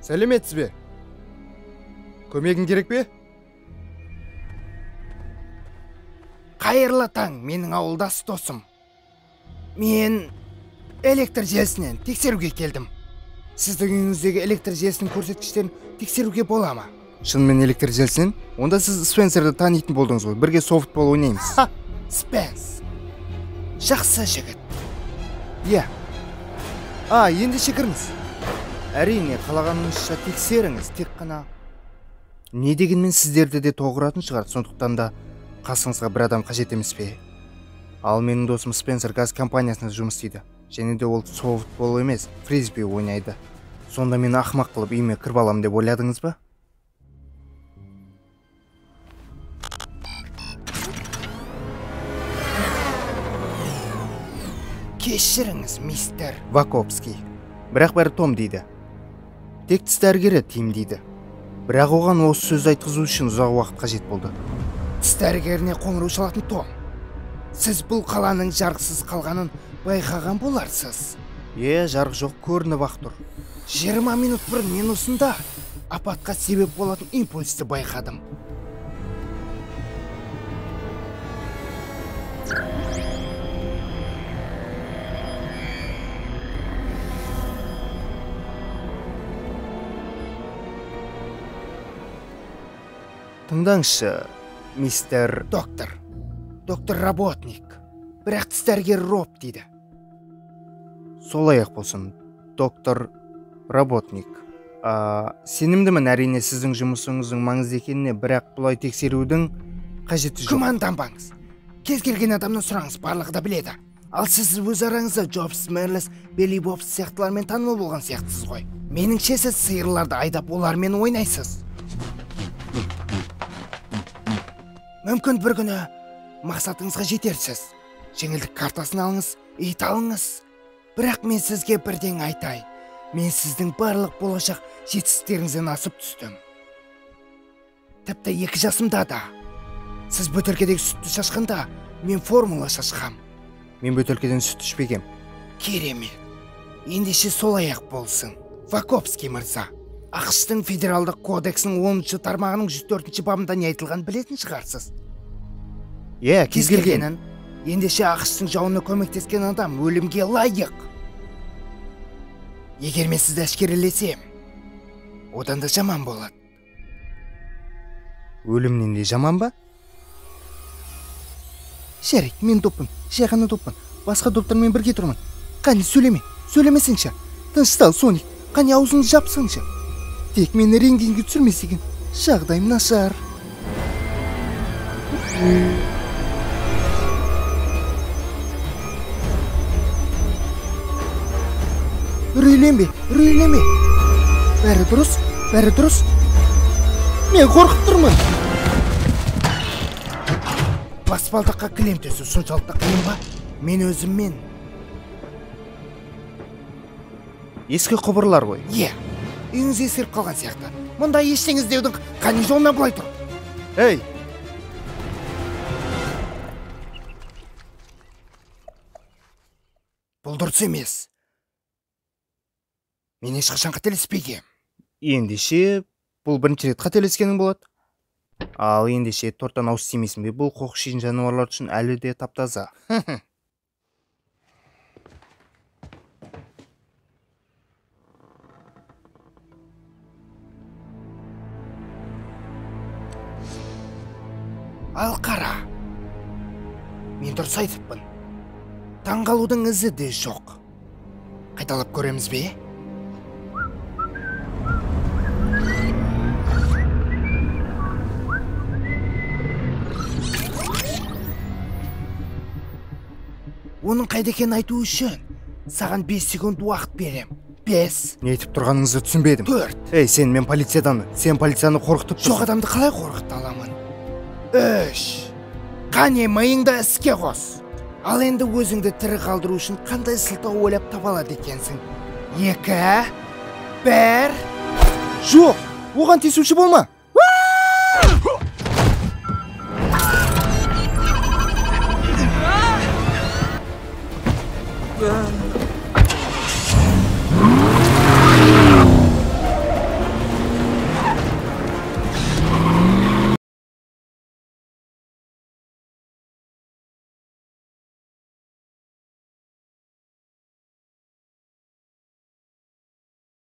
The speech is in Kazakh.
Сәлеметсіз бе? Көмегің керек пе? Қайырлы таң, менің ауылдас досым. Мен электр желісінен тексеруге келдім. Сіздің үйіңіздегі электр желісінің көрсеткіштерін тексеруге бола ма? Шынымен электр желісінен? Онда сіз Спенсерді танитын болдыңыз ғой. Бірге софтбол ойнаймыз. Ха, Спенс. Жақсы жігіт. Иә. А, ендеше кіріңіз. Әрине, қалағаныңызша тексеріңіз, тек қана не дегенмен сіздерді де тоғыратын шығар, сондықтан да қасыңызға бір адам қажет емес пе? Ал менің досым Спенсер газ компаниясында жұмыс істейді. Және де ол софтбол емес, фрисби ойнайды. Сонда мені ақымақ қылып үйіме кіріп алам деп ойладыңыз ба? Кешіріңіз, мистер Ваковский. Бірақ бәрі Том дейді. Тек тіс дәрігері Тим дейді. Бірақ оған осы сөзді айтқызу үшін ұзақ уақыт қажет болды. Тіс дәрігеріне қоңырау шалатын Том. Сіз бұл қаланың жарықсыз қалғанын байқаған боларсыз. Е, жарық жоқ көрініп ақ тұр. 20 минут бұрын мен осында апатқа себеп болатын импульсті байқадым. Тыңдаңызшы, мистер Доктор. Доктор Работник. Бірақ тіс дәрігері Роб дейді. Солай ақ болсын, доктор Работник. Сенімдімін, әрине сіздің жұмысыңыздың маңызды екеніне, бірақ бұлай тексерудің қажеті жоқ. Күмәнданбаңыз. Кез келген адамнан сұраңыз, барлығы да біледі. Ал сіз өз араңызда Джобс, Мерлес, Билли Бобс сияқтылармен танымал болған сияқтысыз ғой. Меніңше, сіз сиырларды айдап олармен ойнайсыз. Мүмкін бір күні мақсатыңызға жетерсіз. Жеңілдік картасын алыңыз, ит алыңыз. Бірақ мен сізге бірдеңе айтайын. Мен сіздің барлық болашақ жетістіктеріңізден асып түстім. Тіпті 2 жасымда да. Сіз бөтелкедегі сүтті шашқанда, мен формула шашқам. Мен бөтелкеден сүт ішпегем. Керемет. Ендеше солай ақ болсын. Ваковский мырза, АҚШ-тың федералдық кодексінің 10-шы тармағының 104-ші бабында не айтылғанын білетін шығарсыз. Иә, кез келгенін. Ендеше АҚШ-тың жауына көмектескен адам өлімге лайық. Егер мен сізді әшкерелесем, одан да жаман болады. Өлімнен де жаман ба? Жарайды, мен доппын, жай ғана доппын. Басқа доптармен бірге тұрмын. Қане, сөйлеме, сөйлемесеңші. Тыныштал, Соник, қане аузыңды жапсаңшы. Тек мені рентгенге түсірмесе екен. Жағдайым нашар. Үрейленбе, үрейленбе. Бәрі дұрыс, бәрі дұрыс. Мен қорқып тұрмын. Баспалдаққа кілем төсеу соншалықты қиын ба? Мен өзіммен. Ескі құбырлар ғой. Иә, үйіңіз ескіріп қалған сияқты. Мұнда ештеңе іздеудің қане жолына былай тұр. Ей! Бұл дұрыс емес. Мен ешқашан қателеспегем. Ендеше, бұл бірінші рет қателескенің болады. Ал ендеше торттан ауыз тимейсің бе? Бұл қоқыс жейтін жануарлар үшін әлі де тап-таза. Ал қара. Мен дұрыс айтыппын. Таңғалудың ізі де жоқ. Қайталап көреміз бе? Оның қайда екенін айту үшін саған 5 секунд уақыт берем. 5. Не айтып тұрғаныңызды түсінбедім. 4. Ей, сен, мен полициядан. Сен полицияны қорқытып тұрсың. Жоқ адамды қалай қорқыта аламын? 3. Қане, миыңды іске қос. Ал енді өзіңді тірі қалдыру үшін қандай сылтау ойлап таба алады екенсің? 2, 1. Жоқ, оған тиісуші болма.